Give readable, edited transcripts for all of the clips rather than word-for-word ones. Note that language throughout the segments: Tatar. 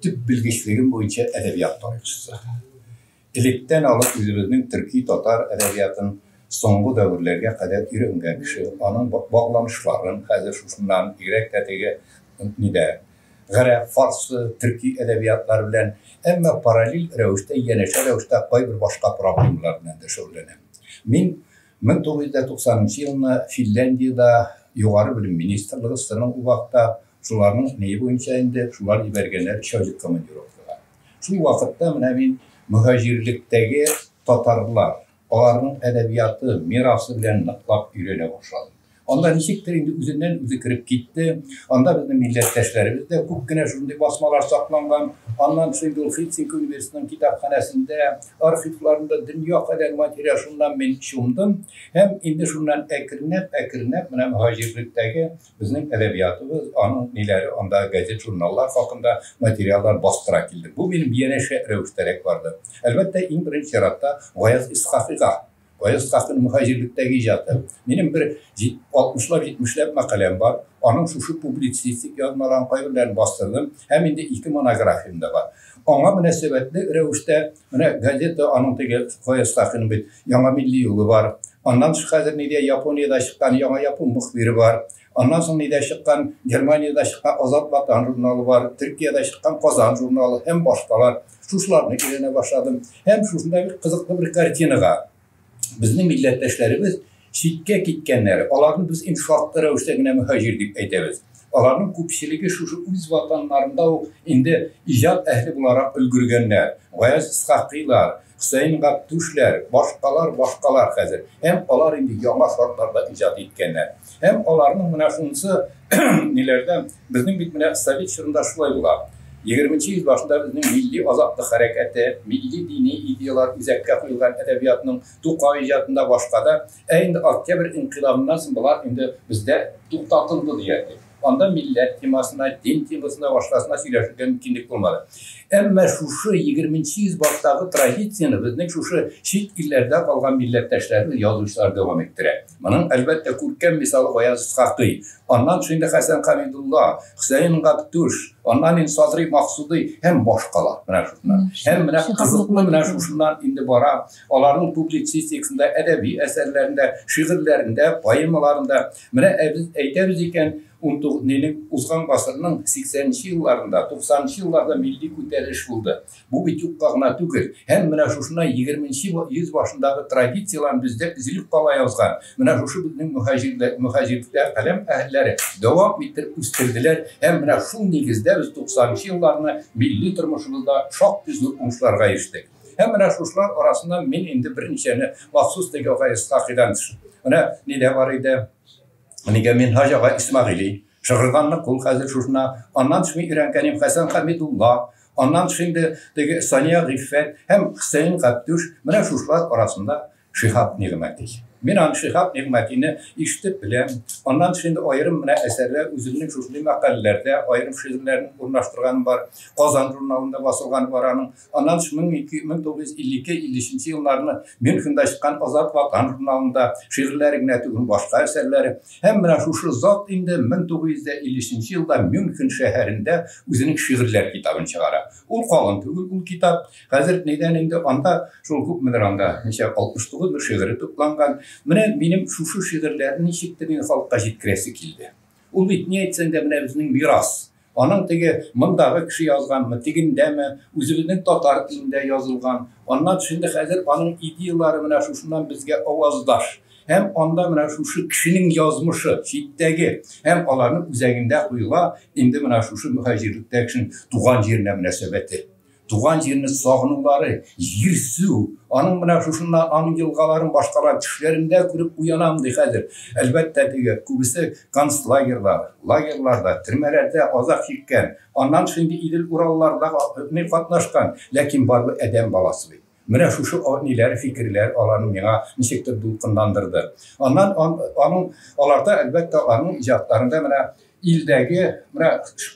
төп белгечлегем буенча әдәбият тарихчысы. Электән алып үзебезнең төрки-татар әдәбиятын соңгы дәверләргә кадәр өйрәнгән кеше, аның багланышларын хәзер шушыннан, бигрәк тә теге нидә, гарәп, фарсы, төрки әдәбиятлары белән, әмма параллель рәвештә, янәшә рәвештә кайбер башка проблемалар белән дә шөгыльләнәм. Мин 1990 нчы елны Финляндиядә Югары белем министрлыгы СССРның ул вакытта шуларның ние буенча инде шулар җибәргәннәр өч айлык командировкага. Шул вакытта менә мин мөһаҗирлектәге татарлар, аларның әдәбияты, мирасы белән ныклап өйрәнә башладым. Анда ничектер инде үзеннән-үзе кереп китте. Анда безнең милләттәшләребез дә күп кенә шундый басмалар сакланган. Аннан соң инде ул Хельсинки университетының китапханәсендә, архивларында дөнья кадәр материал, шуннан мин чумдым. Һәм инде шуннан әкренләп-әкренләп менә мөһаҗирлектәге безнең әдәбиятыбыз, аның ниләре, анда газет-журналлар хакында материаллар бастыра килдем. Бу минем янәшә рәвештәрәк барды. Әлбәттә, иң беренче чиратта Гаяз Исхакыйга. Гаяз Исхакыйның мөһаҗирлектәге иҗаты. Минем бер алтмышлап-җитмешләп мәкаләм бар. Аның шушы публицистик язмаларын кайберләрен бастырдым. Һәм инде ике монографиям дә бар. Аңа мөнәсәбәтле рәвештә менә газета, аның теге Гаяз Исхакыйның бит Яңа милли юлы бар. Аннан тыш хәзер нидә Япониядә чыккан Яңа япон мөхбире бар. Аннан соң нидә чыккан Германиядә чыккан Азат Ватан журналы бар, Төркиядә чыккан Казан журналы һәм башкалар. Шушыларны өйрәнә башладым. Һәм шушында бик кызыклы бер картинага безнең милләттәшләребез читкә киткәннәр, аларны без инде шартлы рәвештә генә мөһаҗир дип әйтәбез. Аларның күпчелеге шушы үз ватаннарында ук инде иҗат әһле буларак өлгергәннәр. Гаяз Исхакыйлар, Хөсәен Габдүшләр, башкалар, башкалар хәзер. Һәм алар инде яңа шартларда иҗат иткәннәр. Һәм аларның менә шунысы ниләрдә, безнең бит менә совет чорында шулай була. Егерменче йөз башында безнең милли азатлык хәрәкәте, милли дини идеялар үзәккә куелган әдәбиятның Тукай иҗатында башка да. Ә инде Октябрь инкыйлабыннан соң болар инде бездә туктатылды диярлек. Анда милләт темасына, дин темасына, башкасына сөйләшергә мөмкинлек булмады. Әмма шушы егерменче йөз баштагы традицияне безнең шушы чит илләрдә калган милләттәшләребез, язучылар дәвам иттерә. Моның, әлбәттә, күркәм мисалы Гаяз Исхакый. Аннан соң инде Хәсән Хәмидулла, Хөсәен Габдүш, аннан инде Садри Максудый һәм башкалар. Менә шушыннан. Һәм менә кызыклы менә шушыннан инде бара. Аларның публицистикасында, әдәби әсәрләрендә, шигырьләрендә, поэмаларында. Менә без әйтәбез икән, нинең узган гасырның 80 нче елларында, 90 нчы елларда милли күтәрелеш булды. Бу бит юкка гына түгел. Һәм менә шушына егерменче йөз башындагы традицияләр бездә өзелеп кала язган. Менә шушы безнең мөһаҗирләр, мөһаҗирлектә каләм әһелләре дәвам иттереп үстерделәр. Һәм менә шул нигездә без 90 нчы елларны милли тормышыбызда шактый зур уңышларга ирештек. Һәм менә шушылар арасыннан мин инде берничәне махсус теге агай Исхакыйдан менә нидә бар иде. Нигә Минһаҗ ага Исмәгыйли, Шыгырданны кул хәзер шушына, аннан тыш мин өйрәнгәнем Хәсән Хәмидулла, аннан тыш инде теге Сания Гыйффәт һәм Хөсәен Габдүш, менә шушылар арасында Шиһап Нигъмәти. Мин аны Шиһап Нигъмәтине ишетеп беләм. Аннан тыш инде аерым менә әсәрләр, үземнең шушындый мәкаләләрдә аерым шигырьләрен урнаштырганым бар. Казан журналында басылганы бар аның. Аннан тыш 1952-53 елларны Мюнхенда чыккан Азат Ватан журналында шигырьләре генә түгел, башка әсәрләре. Һәм менә шушы зат инде 1953 елда Мюнхен шәһәрендә үзенең шигырьләр китабын чыгара. Ул калын түгел ул китап. Хәзер нидән инде анда шул күпмедер анда ничә 69 бер шигыре тупланган. Менә минем шушы шигырьләрне ничектер инде халыкка җиткерәсе килде. Ул бит ни әйтсәң дә менә безнең мирас. Аның теге мондагы кеше язганмы, тегендәме, үзебезнең татар телендә язылган. Аннан тыш инде хәзер аның идеялары менә шушыннан безгә аваздаш. Һәм анда менә шушы кешенең язмышы, читтәге, һәм аларның үзәгендә куела инде менә шушы мөһаҗирлектә кешенең туган җиренә мөнәсәбәте. Туган җирне сагынулары, җирсү, аның менә шушыннан аның елгаларын башкалар төшләрендә күреп уянам ди хәзер. Әлбәттә, теге күбесе концлагерьлар, лагерьларда, төрмәләрдә азап чиккән, аннан соң инде Идел-Уралларда катнашкан, ләкин барыбер адәм баласы бит. Менә шушы ниләр, фикерләр аларны миңа ничектер дулкынландырды. Аннан аның аларда, әлбәттә, аның иҗатларында менә Илдәге менә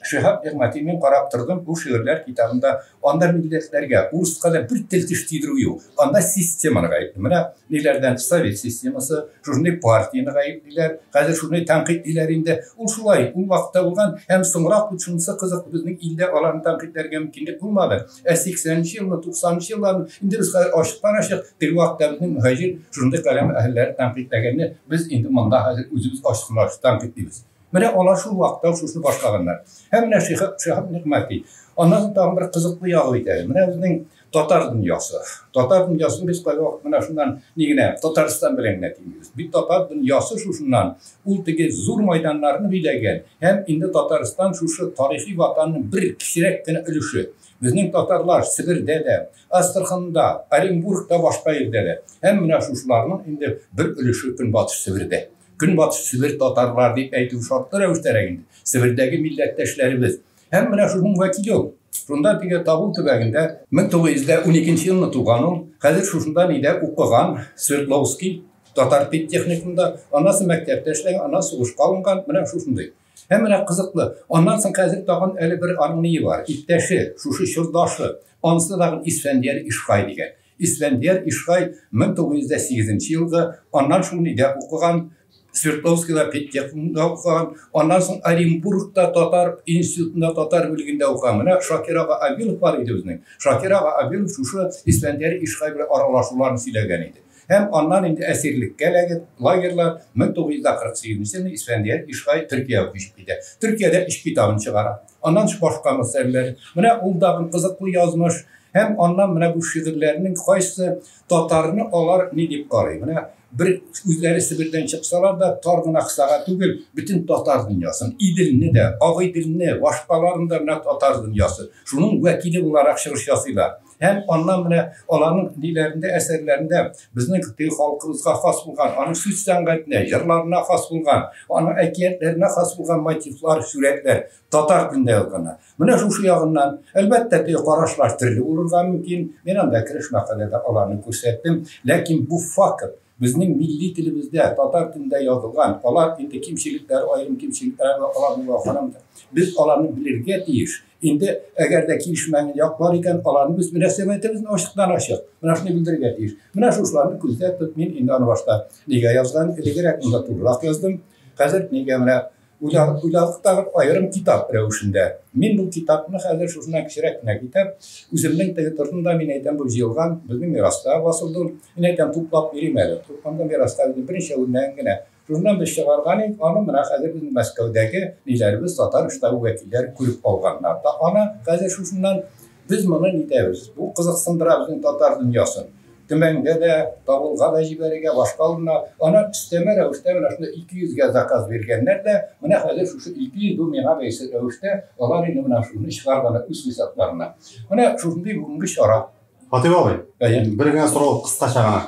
Шиһаб Нигъмәти, мин карап тордым, бу шигырьләр китабында анда милләтләргә, урыска да бер тел теш тидерү юк. Анда системаны гаепли. Менә ниләрдән совет системасы, шушындый партияне гаеплиләр, хәзер шундый тәнкыйтьлиләр инде. Ул шулай, ул вакытта булган һәм соңрак бит шунысы кызык, безнең илдә аларны тәнкыйтьләргә мөмкинлек булмады. Ә 80 елны, 90 елларны инде без хәзер ачыктан-ачык теге вакытта безнең мөһаҗир шушындый каләм әһелләре тәнкыйтьләгәнне без инде монда хәзер үзебез ачыктан-ачык тәнкыйтьлибез. Менә алар шул вакытта ук шушыны башлаганнар. Һәм менә Шиһаб Нигъмәти. Аннан соң тагын бер кызыклы ягы бит әле. Менә безнең татар дөньясы. Татар дөньясын без кайвакыт менә шуннан ни генә Татарстан белән генә тиңлибез. Бит татар дөньясы шушыннан ул теге зур майданнарны биләгән һәм инде Татарстан шушы тарихи ватанның бер кечерәк кенә өлеше. Безнең татарлар Себердә дә, Астраханда, Оренбургта, башка җирдә дә. Һәм менә шушыларның инде бер өлеше Көнбатыш Себердә. Көнбатыш Себер татарлар дип әйтү шартлы рәвештәрәк инде. Себердәге милләттәшләребез. Һәм менә шуның вәкиле ул. Шунда теге Табул төбәгендә 1912 елны туган ул. Хәзер шушында нидә укыган, Свердловский татар педтехникумында, аннан соң мәктәптә эшләгән, аннан сугышка алынган, менә шушындый. Һәм менә кызыклы, аннан соң хәзер тагын әле бер аның ние бар, иптәше, шушы чордашы, анысы тагын Исфәндияр Ишкай дигән. Исфәндияр Ишкай 1908 нче елгы, аннан шул нидә укыган, Свердловскида педтехникумда укыган, аннан соң Оренбургта татар институтында татар бүлегендә укыган. Менә Шакир ага Абилов бар иде безнең. Шакир ага Абилов шушы Исфәндияр Ишкай белән аралашуларын сөйләгән иде. Һәм аннан инде әсирлеккә эләгеп, лагерьлар 1948 нче елны Исфәндияр Ишкай Төркиягә күчеп китә. Төркиядә өч китабын чыгара. Аннан башка мәсьәләләр. Менә ул тагын кызыклы язмыш. Һәм аннан менә бу шигырьләрнең кайсы татарны алар ни дип карый? Менә бер үзләре Себердән чыксалар да, тар гына кысага түгел, бөтен татар дөньясын, Иделне дә, Агыйделне, башкаларын да менә татар дөньясы. Шуның вәкиле буларак чыгыш ясыйлар. Һәм аннан менә аларның ниләрендә, әсәрләрендә безнең теге халкыбызга хас булган, аның сүз сәнгатенә, җырларына хас булган, аның әкиятләренә хас булган мотивлар, сурәтләр татар телендә язганнар. Менә шушы ягыннан, әлбәттә, теге карашлар төрле булырга мөмкин. Мин анда кереш мәкаләдә аларны күрсәттем. Ләкин бу факт, безнең милли телебездә, татар телендә язылган, алар инде кимчелекләр, аерым кимчелекләр алар булган, без аларны белергә тиеш. Инде әгәр дә килешмәгән як бар икән, аларны без мөнәсәбәтебезне ачыктан-ачык менә шуны белдерергә тиеш. Менә шушыларны күздә тотып, мин инде аны башта нигә язган, элегрәк монда турырак яздым. Хәзер нигә менә Уйладык тагын аерым китап рәвешендә. Мин бу китапны хәзер шушыннан кечерәк кенә китап, үземнең теге тордым да, мин әйтәм, бу җыелган, безнең мираста басылды ул. Мин әйтәм, туплап бирим әле. Анда мираста безнең берничә үрнәген генә. Шуннан без чыгарган идек, аны менә хәзер безнең Мәскәүдәге ниләребез, татар штабы вәкилләре күреп алганнар да аны хәзер шушыннан без моны нитәбез. Бу кызыксындыра безнең татар дөньясын. Төмәнгә дә, Табылга да җибәрергә, башка урынга. Аны өстәмә рәвештә менә шунда 200 гә заказ биргәннәр дә, менә хәзер шушы 200 бу миңа бәйсез рәвештә алар инде менә шуны чыгарганнар үз хисапларына. Менә шушындый бүгенге чара. Фатыйх абый, бер генә сорау кыскача гына.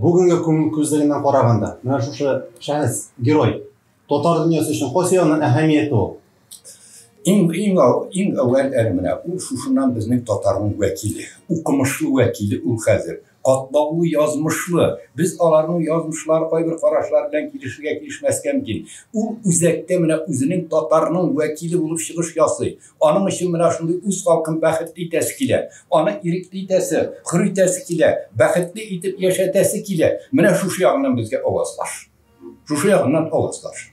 Бүгенге көн күзлегеннән караганда, менә шушы шәхес, герой, Татар дөньясы өчен кайсы ягыннан әһәмиятле ул? Иң, иң, иң әүвәл әле менә ул шушыннан безнең татарның вәкиле, укымышлы вәкиле ул хәзер. Катлаулы язмышлы. Без аларның язмышлары кайбер карашлар белән килешергә килешмәскә мөмкин. Ул үзәктә менә үзенең татарның вәкиле булып чыгыш ясый. Аның өчен менә шундый үз халкын бәхетле итәсе килә. Аны ирекле итәсе, хөр итәсе килә, бәхетле итеп яшәтәсе килә. Менә шушы ягыннан безгә авазлаш. Шушы ягыннан авазлаш.